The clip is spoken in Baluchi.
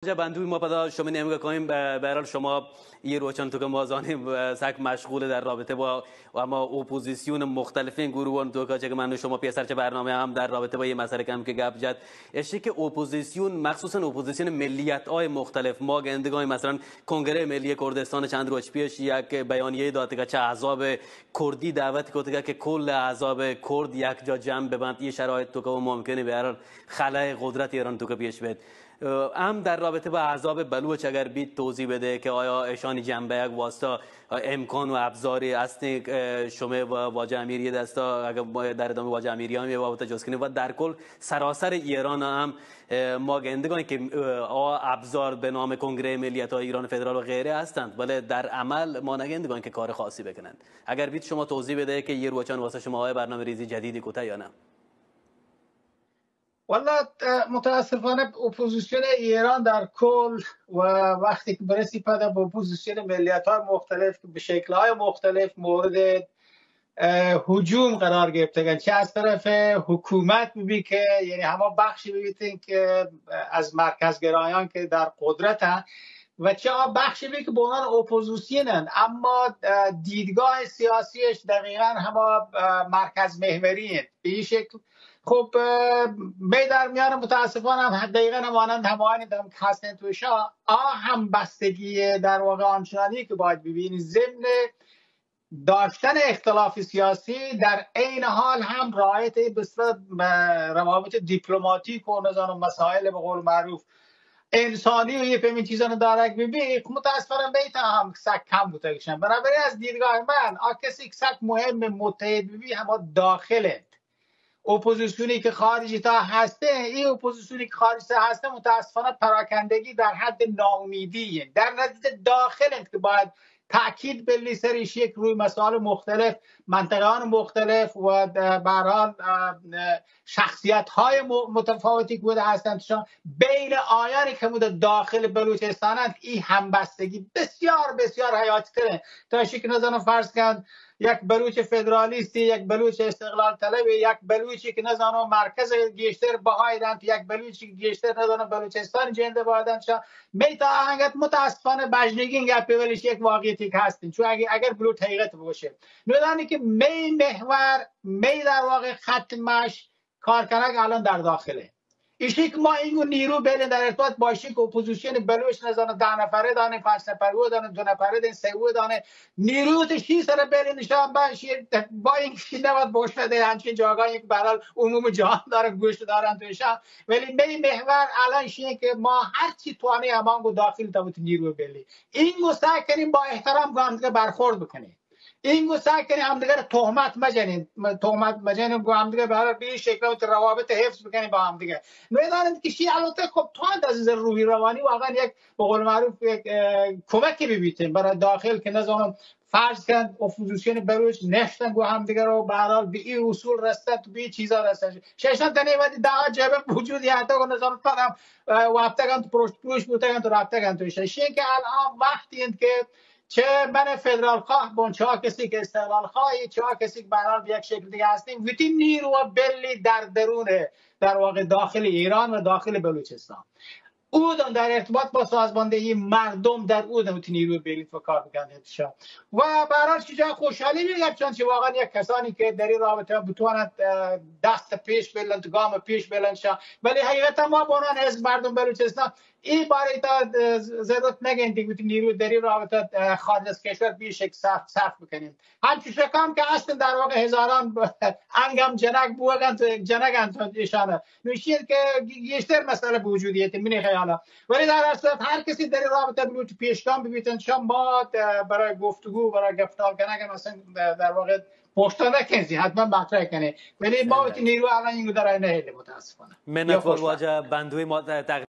واجہ بندوی، ما پدا شما نیمگا کایم۔ بہ-، بہرحال شما یہ روچان تو کہ ما زانیم، اه، سک مشغول در رابطہ با اما اپوزیسیون مختلفین گروہان تو کہ چہ کہ من شما پیسر چہ برنامہ ہم در رابطہ با یہ مسئلہ کم کہ گپ جت، اشی کہ اپوزیسیون، مخصوصاً اپوزیسیون ملیت های مختلف، ما گندگاں مثلاً کنگرہ ملی کردستان چند روچ پیش یک بیانیہ داتگا، چہ احزاب کردی دعوت کتگا کہ کل احزاب کرد یک جا جمع ببنت، یہ شرایط تو کہ ممکنہ بہرحال خلای قدرت ایران تو کہ پیش بیت۔ اه، ہم در رابطہ با احزاب بلوچ اگر بیت توضیح بدے کہ آیا ایشانی جنبہ یک واسطہ امکان و ابزاری ہستیں کہ، اه، شما و واجہ امیری دستا، اگر ما در ادامہ واجہ امیری ہم یہ بابت جست کنیں و در کل سراسر ایران ہم، اه، ما گندگان کہ، اه، آ ابزار بہ نام کنگرہ ملیت ایران فدرال و غیره ہستند، بلے در عمل ما نگندگان کہ کار خاصی بکنند۔ اگر بیت شما توضیح بدے کہ یہ روچان واسطہ شما آیا برنامہ ریزی جدیدی کتا یا نہ؟ والله، اه، متاسفانه اپوزیسیون ایران در کل و وقتی که برسی پدا به اپوزیسیون ملیت های مختلف که به شکل های مختلف مورد، اه، هجوم قرار گرفتگن، چه از طرف حکومت ببی که یعنی همه بخشی ببیتین که از مرکزگرایان که در قدرت هن و چه آ بخشی ببی که به عنوان اپوزیسیون هن، اما، اه، دیدگاه سیاسیش دقیقا همه، اه، مرکز محوری هن. به این شکل خب، اه، می در میان متاسفانه هم دقیقا همانند همانی دم که هستن توشا، آ هم بستگی در واقع آنچنانی که باید ببینی ضمن داشتن اختلاف سیاسی در عین حال هم رعایت بسیار، اه، روابط دیپلماتیک و نظام مسائل به قول معروف انسانی و یه پیمین چیزان دارک ببی، متاسفانه میتا هم سک کم بوتگشن. بنابراین از دیدگاه من، آ کسی که سک مهم متحد ببی، هما داخل انت. اپوزیسیونی که خارجی تا هسته، این اپوزیسیونی که خارجی تا هسته، متاسفانه پراکندگی در حد ناامیدی انت. در نتیجه داخل انت که باید تاکید بلی سر ایشی که روی مسائل مختلف، منطقه‌های مختلف و، اه، به هر حال، اه، اه، شخصیت‌های م-، متفاوتی که بوده هستند، شان بین آیانی که بوده داخل بلوچستان انت، این همبستگی بسیار، بسیار حیاتی تره. تا شی که نزانم فرض کن یک بلوچ فدرالیستی، یک بلوچ استقلال طلبی، یک بلوچی که نزانم مرکز گیشتر بهای دنت، یک بلوچی که گیشتر نزانم بلوچستان جنده بهای دنت، شان می تا آهنگت متاسفانه بجنگین گپی، ولی یک واقعیتی که هستین. چون اگه، اگر بلوچ حقیقت باشه، نودانی که می محور، می در واقع خط مش کار کنگ الان در داخله. ایشی که ما اینگو نیرو بیلین در ارتباط با ایشی که اپوزیسیون بلوچ نزانه ده نفره دانه، پنج نفره دانه، دو نفره دانه، سه دانه، نیرو تو شی سر بیلین نشان با شی، با این شی نباید بوشته ده همچین جاگاهی که برحال عموم جهان داره گوش دارن توشا. ولی می محور الان شیه که ما هر چی توانی همانگو داخل تبوت نیرو بیلی. اینگو سعی کنیم با احترام با هم دیگه برخورد بکنیم. اینگو سعی کنیم همدیگه رو تهمت مجنیم، م-، تهمت مجنیم، گو همدیگه به هر، به این شکل روابط حفظ بکنیم با همدیگه. می‌دانید که شی البته خب تا اندازه روحی روانی واقعا یک، به قول معروف، یک، اه، کمکی ببیتیم برای داخل که نزانم فرض کن اپوزیسیون بلوچ نشتن گو همدیگه رو به هر حال به این اصول رسیدن، تو به این چیزا رسیدن. ششن تنی وقتی ده جبه وجود یا حتی نزانم تا هم، اه، وقتگن تو پروش پروش بوتگن تو رفتگن تو ششن که الان وقتی انت که چه من فدرال خواه بون، چه کسی که استقلال خواهی، چه کسی که به هر حال به یک شکل دیگه هستیم، وتی نیرو بلی در درون، در واقع داخل ایران و داخل بلوچستان، اودن در ارتباط با سازماندهی مردم در اودن وتی نیرو بلی و کار بکنه شا. و به هر حال چیزا خوشحالی می‌گم، چون چه واقعا یک کسانی که در این رابطه بتواند، اه، دست پیش بلند، گام پیش بلند شا. ولی حقیقتا ما به عنوان حزب مردم بلوچستان ای باره تا، اه، ضرورت نگین دیگه وتی نیرو دری رابطه، اه، خارج از کشور بیش یک صرف، صرف بکنیم. همچون شکام که هستن در واقع هزاران ب-، انگم جنگ بوگن تو جنگ انت ایشانه. نوشین که گیشتر مسئله به وجودیت منی خیاله. ولی در اصل هر کسی در این رابطه بلوچ پیشگام ببیتن شما ما، اه، برای گفتگو، برای گفتار کنگ مثلا در واقع پشتا نکنزی، حتما مطرح کنه. ولی ما وتی نیرو الان این در نه متاسفانه. منت وار واجه بندوی ما تقریبا